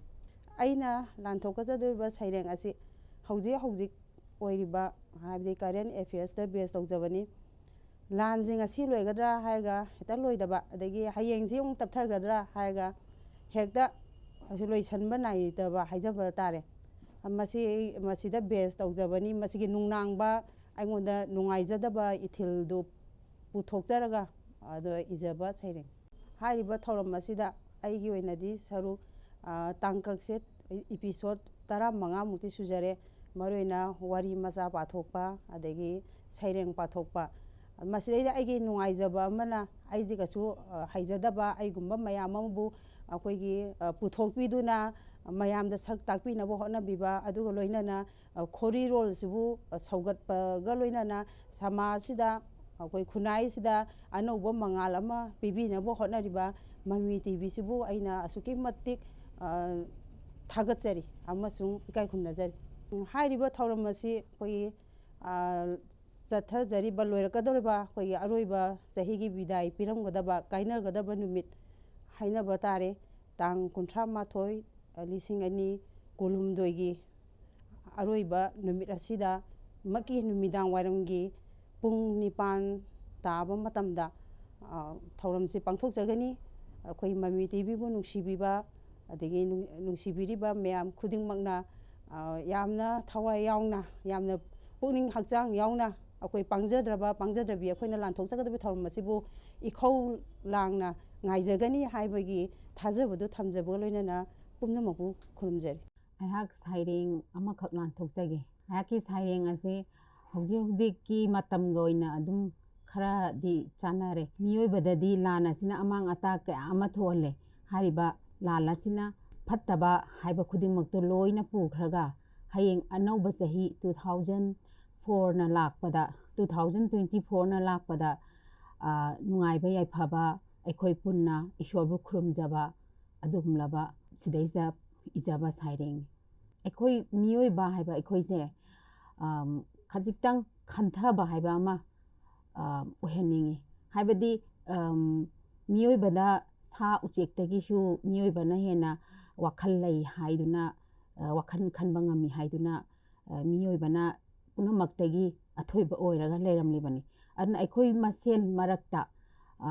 ꯑꯩꯅ ꯂꯥꯟꯊꯣꯛꯀꯗꯧꯔꯤꯕ ꯁꯩꯔꯦꯡ ꯑꯁꯤ ꯍꯧꯖꯤꯛ ꯍꯧꯖꯤꯛ ꯑꯣꯏꯔꯤꯕ, ꯍꯥꯏꯕꯗꯤ current affairsꯇ base ꯇꯧꯖꯕꯅꯤ꯫ ꯂꯥꯟꯁꯦ ꯉꯁꯤ ꯂꯣꯏꯒꯗ꯭ꯔꯥ ꯍꯥꯏꯔꯒ ꯍꯦꯛꯇ ꯂꯣꯏꯗꯕ, ꯑꯗꯒꯤ ꯍꯌꯦꯡꯁꯤ ꯑꯃꯨꯛ ꯇꯞꯊꯒꯗ꯭ꯔꯥ ꯍꯥꯏꯔꯒ ꯍꯦꯛꯇ ꯂꯣꯏꯁꯟꯕ ꯅꯥꯏꯗꯕ ꯍꯥꯏꯖꯕ ꯇꯥꯔꯦ꯫ ꯃꯁꯤ, ꯃꯁꯤꯗ base ꯇꯧꯖꯕꯅꯤ꯫ ꯃꯁꯤꯒꯤ ꯅꯨꯡꯅꯥꯡꯕ, ꯑꯩꯉꯣꯟꯗ ꯅꯨꯡꯉꯥꯏꯖꯗꯕ ꯏꯊꯤꯜꯗꯨ ꯄꯨꯊꯣꯛꯆꯔꯒ ꯑꯗꯣ ꯏꯖꯕ ꯁꯩꯔꯦꯡ꯫ ꯍꯥꯏꯔꯤꯕ ꯊꯧꯔꯝ ꯑꯁꯤꯗ ꯑꯩꯒꯤ ꯑꯣꯏꯅꯗꯤ ꯁꯔꯨꯛ, ꯑ, ꯇꯥꯡꯀꯛꯁꯦ episode ꯇꯔꯥꯃꯉꯥꯃꯨꯛꯇꯤ ꯁꯨꯖꯔꯦ꯫ ꯃꯔꯨꯑꯣꯏꯅ ꯋꯥꯔꯤ ꯃꯆꯥ ꯄꯥꯊꯣꯛꯄ, ꯑꯗꯒꯤ ꯁꯩꯔꯦꯡ ꯄꯥꯊꯣꯛꯄ, ꯃꯁꯤꯗꯩꯗ ꯑꯩꯒꯤ ꯅꯨꯡꯉꯥꯏꯖꯕ ꯑꯃꯅ, ꯑꯩꯁꯦ ꯀꯩꯁꯨ, ꯑ, ꯍꯩꯖꯗꯕ ꯑꯩꯒꯨꯝꯕ ꯃꯌꯥꯝ ꯑꯃꯕꯨ ꯑꯩꯈꯣꯏꯒꯤ, ꯑ, ꯄꯨꯊꯣꯛꯄꯤꯗꯨꯅ ꯃꯌꯥꯝꯗ ꯁꯛ ꯇꯥꯛꯄꯤꯅꯕ ꯍꯣꯠꯅꯕꯤꯕ, ꯑꯗꯨꯒ ꯂꯣꯏꯅꯅ, ꯑ, ꯈꯣꯔꯤꯔꯣꯜꯁꯤꯕꯨ, ꯑ, ꯁꯧꯒꯠꯄꯒ ꯂꯣꯏꯅꯅ ꯁꯃꯥꯖꯁꯤꯗ, ꯑꯩꯈꯣꯏ ꯈꯨꯟꯅꯥꯏꯁꯤꯗ ꯑꯅꯧꯕ ꯃꯉꯥꯜ ꯑꯃ ꯄꯤꯕꯤꯅꯕ ꯍꯣꯠꯅꯔꯤꯕ ꯃꯃꯤ ꯇꯤꯚꯤꯁꯤꯕꯨ ꯑꯩꯅ ꯑꯁꯨꯛꯀꯤ ꯃꯇꯤꯛ, ꯑ, ꯊꯥꯒꯠꯆꯔꯤ ꯑꯃꯁꯨꯡ ꯏꯀꯥꯏ ꯈꯨꯝꯅꯖꯔꯤ꯫ ꯎꯝ, ꯍꯥꯏꯔꯤꯕ ꯊꯧꯔꯝ ꯑꯁꯤ ꯑꯩꯈꯣꯏꯒꯤ, ꯑ, ꯆꯠꯊꯖꯔꯤꯕ, ꯂꯣꯏꯔꯛꯀꯗꯧꯔꯤꯕ ꯑꯩꯈꯣꯏꯒꯤ ꯑꯔꯣꯏꯕ ꯆꯍꯤꯒꯤ ꯕꯤꯗꯥꯏ ꯄꯤꯔꯝꯒꯗꯕ, ꯀꯥꯏꯅꯒꯗꯕ ꯅꯨꯃꯤꯠ ꯍꯥꯏꯅꯕ ꯇꯥꯔꯦ, ꯇꯥꯡ ꯀꯨꯟꯊ꯭ꯔꯥ ꯃꯥꯊꯣꯏ, ꯂꯤꯁꯤꯡ ꯑꯅꯤ ꯀꯨꯟꯍꯨꯝꯗꯣꯏꯒꯤ ꯑꯔꯣꯏꯕ ꯅꯨꯃꯤꯠ ꯑꯁꯤꯗ ꯃꯛꯀꯤ ꯅꯨꯃꯤꯗꯥꯡ ꯋꯥꯏꯔꯝꯒꯤ ꯄꯨꯡ ꯅꯤꯄꯥꯟ ꯇꯥꯕ ꯃꯇꯝꯗ, ꯑ, ꯊꯧꯔꯝꯁꯤ ꯄꯥꯡꯊꯣꯛꯆꯒꯅꯤ꯫ ꯑꯩꯈꯣꯏ ꯃꯃꯤ ꯇꯤꯚꯤꯕꯨ ꯅꯨꯡꯁꯤꯕꯤꯕ, ꯑꯗꯒꯤ ꯅꯨꯡ-, ꯅꯨꯡꯁꯤꯕꯤꯔꯤꯕ ꯃꯌꯥꯝ ꯈꯨꯗꯤꯡꯃꯛꯅ, ꯑ, ꯌꯥꯝꯅ ꯊꯋꯥꯏ ꯌꯥꯎꯅ, ꯌꯥꯝꯅ ꯄꯨꯛꯅꯤꯡ ꯍꯛꯆꯥꯡ ꯌꯥꯎꯅ ꯑꯩꯈꯣꯏ ꯄꯥꯡꯖꯗ꯭ꯔꯕ ꯄꯥꯡꯖꯗ꯭ꯔꯕꯤ ꯑꯩꯈꯣꯏꯅ ꯂꯥꯟꯊꯣꯛꯆꯒꯗꯕ ꯊꯧꯔꯝ ꯑꯁꯤꯕꯨ ꯏꯈꯧ ꯂꯥꯡꯅ ꯉꯥꯏꯖꯒꯅꯤ ꯍꯥꯏꯕꯒꯤ ꯊꯥꯖꯕꯗꯨ ꯊꯝꯖꯕꯒ ꯂꯣꯏꯅꯅ ꯄꯨꯝꯅꯃꯛꯄꯨ ꯈꯨꯔꯨꯝꯖꯔꯤ꯫ ꯑꯩꯍꯥꯛ ꯁꯩꯔꯦꯡ ꯑꯃꯈꯛ ꯂꯥꯟꯊꯣꯛꯆꯒꯦ꯫ ꯑꯩꯍꯥꯛꯀꯤ ꯁꯩꯔꯦꯡ ꯑꯁꯤ ꯍꯧꯖꯤꯛ ꯍꯧꯖꯤꯛꯀꯤ ꯃꯇꯝꯒ ꯑꯣꯏꯅ ꯑꯗꯨꯝ ꯈꯔꯗꯤ ꯆꯥꯟꯅꯔꯦ꯫ ꯃꯤꯑꯣꯏꯕꯗꯗꯤ ꯂꯥꯟ ꯑꯁꯤꯅ ꯑꯃꯥꯡ ꯑꯇꯥ ꯀꯌꯥ ꯑꯃ ꯊꯣꯛꯍꯜꯂꯦ꯫ ꯍꯥꯏꯔꯤꯕ ꯂꯥꯟ ꯑꯁꯤꯅ ꯐꯠꯇꯕ ꯍꯥꯏꯕ ꯈꯨꯗꯤꯡꯃꯛꯇꯨ ꯂꯣꯏꯅ ꯄꯨꯈ꯭ꯔꯒ ꯍꯌꯦꯡ ꯑꯅꯧꯕ ꯆꯍꯤ two thousand fourꯅ ꯂꯥꯛꯄꯗ, two thousand twenty fourꯅ ꯂꯥꯛꯄꯗ, ꯑ, ꯅꯨꯡꯉꯥꯏꯕ ꯌꯥꯏꯐꯕ, ꯑꯩꯈꯣꯏ ꯄꯨꯟꯅ ꯏꯁꯣꯔꯕꯨ ꯈꯨꯔꯨꯝꯖꯕ, ꯑꯗꯨꯒꯨꯝꯂꯕ ꯁꯤꯗꯩꯁꯤꯗ ꯏꯖꯕ ꯁꯩꯔꯦꯡꯅꯤ꯫ ꯑꯩꯈꯣꯏ ꯃꯤꯑꯣꯏꯕ ꯍꯥꯏꯕ ꯑꯩꯈꯣꯏꯁꯦ, ꯑꯝ, ꯈꯖꯤꯛꯇꯪ ꯈꯟꯊꯕ ꯍꯥꯏꯕ ꯑꯃ, ꯑ, ꯑꯣꯏꯍꯟꯅꯤꯡꯉꯤ꯫ ꯍꯥꯏꯕꯗꯤ, ꯑꯝ, ꯃꯤꯑꯣꯏꯕꯗ ꯁꯥ ꯎꯆꯦꯛꯇꯒꯤꯁꯨ ꯃꯤꯑꯣꯏꯕꯅ ꯍꯦꯟꯅ ꯋꯥꯈꯜ ꯂꯩ ꯍꯥꯏꯗꯨꯅ, ꯑ, ꯋꯥꯈꯜ ꯈꯟꯕ ꯉꯝꯃꯤ ꯍꯥꯏꯗꯨꯅ, ꯑ, ꯃꯤꯑꯣꯏꯕꯅ ꯄꯨꯝꯅꯃꯛꯇꯒꯤ ꯑꯊꯣꯏꯕ ꯑꯣꯏꯔꯒ ꯂꯩꯔꯝꯂꯤꯕꯅꯤ꯫ ꯑꯗꯨꯅ ꯑꯩꯈꯣꯏ ꯃꯁꯦꯟ ꯃꯔꯛꯇ, ꯑ,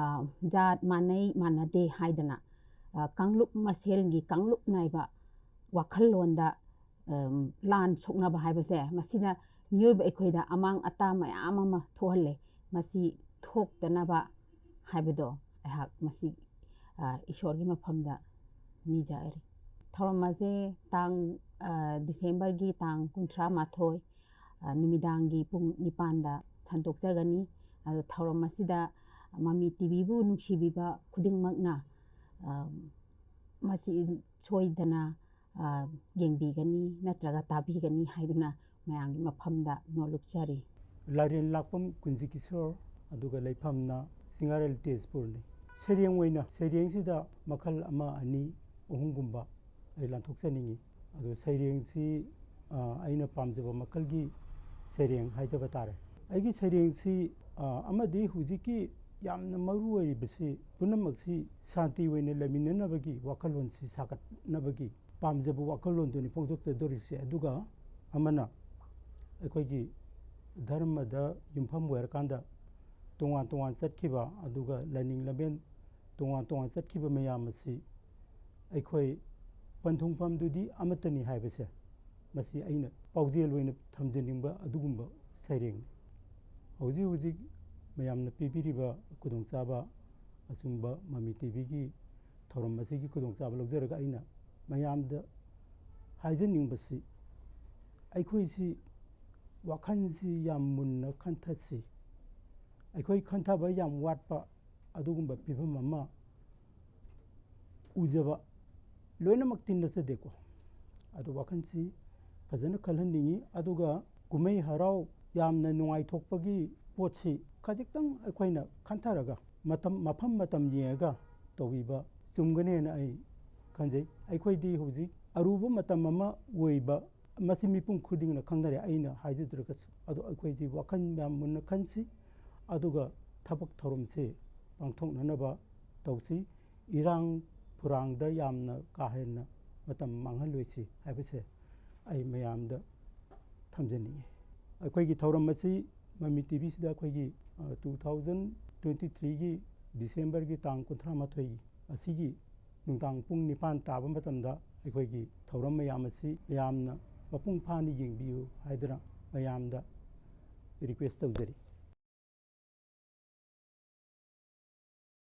ꯖꯥꯠ ꯃꯥꯟꯅꯩ ꯃꯥꯟꯅꯗꯦ ꯍꯥꯏꯗꯅ, ꯑ, ꯀꯥꯡꯂꯨꯞ ꯃꯁꯦꯜꯒꯤ ꯀꯥꯡꯂꯨꯞ ꯅꯥꯏꯕ ꯋꯥꯈꯜꯂꯣꯟꯗ, ꯑꯝ, ꯂꯥꯟ ꯁꯣꯛꯅꯕ ꯍꯥꯏꯕꯁꯦ, ꯃꯁꯤꯅ ꯃꯤꯑꯣꯏꯕ ꯑꯩꯈꯣꯏꯗ ꯑꯃꯥꯡ ꯑꯇꯥ ꯃꯌꯥꯝ ꯑꯃ ꯊꯣꯛꯍꯜꯂꯦ꯫ ꯃꯁꯤ ꯊꯣꯛꯇꯅꯕ ꯍꯥꯏꯕꯗꯣ ꯑꯩꯍꯥꯛ ꯃꯁꯤ, ꯑ, ꯏꯁꯣꯔꯒꯤ ꯃꯐꯝꯗ ꯅꯤꯖꯔꯤ꯫ ꯊꯧꯔꯝ ꯑꯁꯦ ꯇꯥꯡ, ꯑ, ꯗꯤꯁꯦꯝꯕꯔꯒꯤ ꯇꯥꯡ ꯀꯨꯟꯊ꯭ꯔꯥ ꯃꯥꯊꯣꯏ, ꯑ, ꯅꯨꯃꯤꯗꯥꯡꯒꯤ ꯄꯨꯡ ꯅꯤꯄꯥꯟꯗ ꯁꯟꯗꯣꯛꯆꯒꯅꯤ꯫ ꯑꯗꯣ ꯊꯧꯔꯝ ꯑꯁꯤꯗ ꯃꯃꯤ ꯇꯤꯚꯤꯕꯨ ꯅꯨꯡꯁꯤꯕꯤꯕ ꯈꯨꯗꯤꯡꯃꯛꯅ, ꯑ, ꯃꯁꯤ ꯁꯣꯏꯗꯅ, ꯑ, ꯌꯦꯡꯕꯤꯒꯅꯤ ꯅꯠꯇ꯭ꯔꯒ ꯇꯥꯕꯤꯒꯅꯤ ꯍꯥꯏꯗꯨꯅ ꯃꯌꯥꯝꯒꯤ ꯃꯐꯝꯗ ꯅꯣꯜꯂꯨꯛꯆꯔꯤ꯫ ꯂꯥꯏꯔꯦꯟ ꯂꯥꯛꯄꯝ ꯀꯨꯟꯖꯤ ꯀꯤꯁꯣꯔ, ꯑꯗꯨꯒ ꯂꯩꯐꯝꯅ ꯁꯤꯡꯉꯥꯔꯦꯜ ꯇꯦꯖꯄꯨꯔꯅꯤ꯫ ꯁꯩꯔꯦꯡ ꯑꯣꯏꯅ ꯁꯩꯔꯦꯡꯁꯤꯗ ꯃꯈꯜ ꯑꯃ, ꯑꯅꯤ, ꯑꯍꯨꯝꯒꯨꯝꯕ ꯑꯩ ꯂꯥꯟꯊꯣꯛꯆꯅꯤꯡꯉꯤ꯫ ꯑꯗꯣ ꯁꯩꯔꯦꯡꯁꯤ, ꯑ, ꯑꯩꯅ ꯄꯥꯝꯖꯕ ꯃꯈꯜꯒꯤ ꯁꯩꯔꯦꯡ ꯍꯥꯏꯖꯕ ꯇꯥꯔꯦ꯫ ꯑꯩꯒꯤ ꯁꯩꯔꯦꯡꯁꯤ, ꯑ, ꯑꯃꯗꯤ ꯍꯧꯖꯤꯛꯀꯤ ꯌꯥꯝꯅ ꯃꯔꯨ ꯑꯣꯏꯔꯤꯕꯁꯤ ꯄꯨꯝꯅꯃꯛꯁꯤ ꯁꯥꯟꯇꯤ ꯑꯣꯏꯅ ꯂꯩꯃꯤꯟꯅꯅꯕꯒꯤ ꯋꯥꯈꯜꯂꯣꯟꯁꯤ ꯁꯥꯒꯠꯅꯕꯒꯤ ꯄꯥꯝꯖꯕ ꯋꯥꯈꯜꯂꯣꯟꯗꯨꯅꯤ ꯐꯣꯡꯗꯣꯛꯆꯗꯧꯔꯤꯕꯁꯦ꯫ ꯑꯗꯨꯒ ꯑꯃꯅ ꯑꯩꯈꯣꯏꯒꯤ ꯙꯔꯃꯗ ꯌꯨꯝꯐꯝ ꯑꯣꯏꯔꯀꯥꯟꯗ ꯇꯣꯉꯥꯟ ꯇꯣꯉꯥꯟ ꯆꯠꯈꯤꯕ, ꯑꯗꯨꯒ ꯂꯥꯏꯅꯤꯡ ꯂꯝꯕꯦꯟ ꯇꯣꯉꯥꯟ ꯇꯣꯉꯥꯟ ꯆꯠꯈꯤꯕ ꯃꯌꯥꯝ ꯑꯁꯤ ꯑꯩꯈꯣꯏ ꯄꯟꯊꯨꯡꯐꯝꯗꯨꯗꯤ ꯑꯃꯠꯇꯅꯤ ꯍꯥꯏꯕꯁꯦ, ꯃꯁꯤ ꯑꯩꯅ ꯄꯥꯎꯖꯦꯜ ꯑꯣꯏꯅ ꯊꯝꯖꯅꯤꯡꯕ ꯑꯗꯨꯒꯨꯝꯕ ꯁꯩꯔꯦꯡꯅꯤ꯫ ꯍꯧꯖꯤꯛ ꯍꯧꯖꯤꯛ ꯃꯌꯥꯝꯅ ꯄꯤꯕꯤꯔꯤꯕ ꯈꯨꯗꯣꯡꯆꯥꯕ, ꯑꯆꯨꯝꯕ ꯃꯃꯤ ꯇꯤꯚꯤꯒꯤ ꯊꯧꯔꯝ ꯑꯁꯤꯒꯤ ꯈꯨꯗꯣꯡꯆꯥꯕ ꯂꯧꯖꯔꯒ ꯑꯩꯅ ꯃꯌꯥꯝꯗ ꯍꯥꯏꯖꯅꯤꯡꯕꯁꯤ, ꯑꯩꯈꯣꯏꯁꯤ ꯋꯥꯈꯜꯁꯤ ꯌꯥꯝ ꯃꯨꯟꯅ ꯈꯟꯊꯁꯤ꯫ ꯑꯩꯈꯣꯏ ꯈꯟꯊꯕ ꯌꯥꯝ ꯋꯥꯠꯄ ꯑꯗꯨꯒꯨꯝꯕ ꯐꯤꯕꯝ ꯑꯃ ꯎꯖꯕ ꯂꯣꯏꯅꯃꯛꯇꯤ ꯅꯠꯆꯗꯦꯀꯣ꯫ ꯑꯗꯣ ꯋꯥꯈꯜꯁꯤ ꯐꯖꯅ ꯈꯜꯍꯟꯅꯤꯡꯉꯤ꯫ ꯑꯗꯨꯒ ꯀꯨꯝꯍꯩ ꯍꯔꯥꯎ ꯌꯥꯝꯅ ꯅꯨꯡꯉꯥꯏꯊꯣꯛꯄꯒꯤ ꯄꯣꯠꯁꯤ ꯈꯖꯤꯛꯇꯪ ꯑꯩꯈꯣꯏꯅ ꯈꯟꯊꯔꯒ ꯃꯇꯝ, ꯃꯐꯝ ꯃꯇꯝ ꯌꯦꯡꯉꯒ ꯇꯧꯕꯤꯕ ꯆꯨꯝꯒꯅꯦꯅ ꯑꯩ ꯈꯟꯖꯩ꯫ ꯑꯩꯈꯣꯏꯗꯤ ꯍꯧꯖꯤꯛ ꯑꯔꯨꯕ ꯃꯇꯝ ꯑꯃ ꯑꯣꯏꯕ ꯃꯁꯤ ꯃꯤꯄꯨꯝ ꯈꯨꯗꯤꯡꯅ ꯈꯪꯅꯔꯦ, ꯑꯩꯅ ꯍꯥꯏꯖꯗ꯭ꯔꯒꯁꯨ꯫ ꯑꯗꯣ ꯑꯩꯈꯣꯏꯁꯤ ꯋꯥꯈꯜ ꯌꯥꯝ ꯃꯨꯟꯅ ꯈꯟꯁꯤ, ꯑꯗꯨꯒ ꯊꯕꯛ ꯊꯧꯔꯝꯁꯦ ꯄꯥꯡꯊꯣꯛꯅꯅꯕ ꯇꯧꯁꯤ꯫ ꯏꯔꯥꯡ ꯐꯨꯔꯥꯡꯗ ꯌꯥꯝꯅ ꯀꯥ ꯍꯦꯟꯅ ꯃꯇꯝ ꯃꯥꯡꯍꯜꯂꯣꯏꯁꯤ ꯍꯥꯏꯕꯁꯦ ꯑꯩ ꯃꯌꯥꯝꯗ ꯊꯝꯖꯅꯤꯡꯉꯤ꯫ ꯑꯩꯈꯣꯏꯒꯤ ꯊꯧꯔꯝ ꯑꯁꯤ ꯃꯃꯤ ꯇꯤꯚꯤꯁꯤꯗ ꯑꯩꯈꯣꯏꯒꯤ, ꯑ, two thousand twenty threeꯒꯤ Decemberꯒꯤ ꯇꯥꯡ ꯀꯨꯟꯊ꯭ꯔꯥ ꯃꯥꯊꯣꯏ ꯑꯁꯤꯒꯤ ꯅꯨꯡꯗꯥꯡ ꯄꯨꯡ ꯅꯤꯄꯥꯟ ꯇꯥꯕ ꯃꯇꯝꯗ ꯑꯩꯈꯣꯏꯒꯤ ꯊꯧꯔꯝ ꯃꯌꯥꯝ ꯑꯁꯤ ꯃꯌꯥꯝꯅ ꯃꯄꯨꯡ ꯐꯥꯅ ꯌꯦꯡꯕꯤꯌꯨ ꯍꯥꯏꯗꯨꯅ ꯃꯌꯥꯝꯗ request ꯇꯧꯖꯔꯤ꯫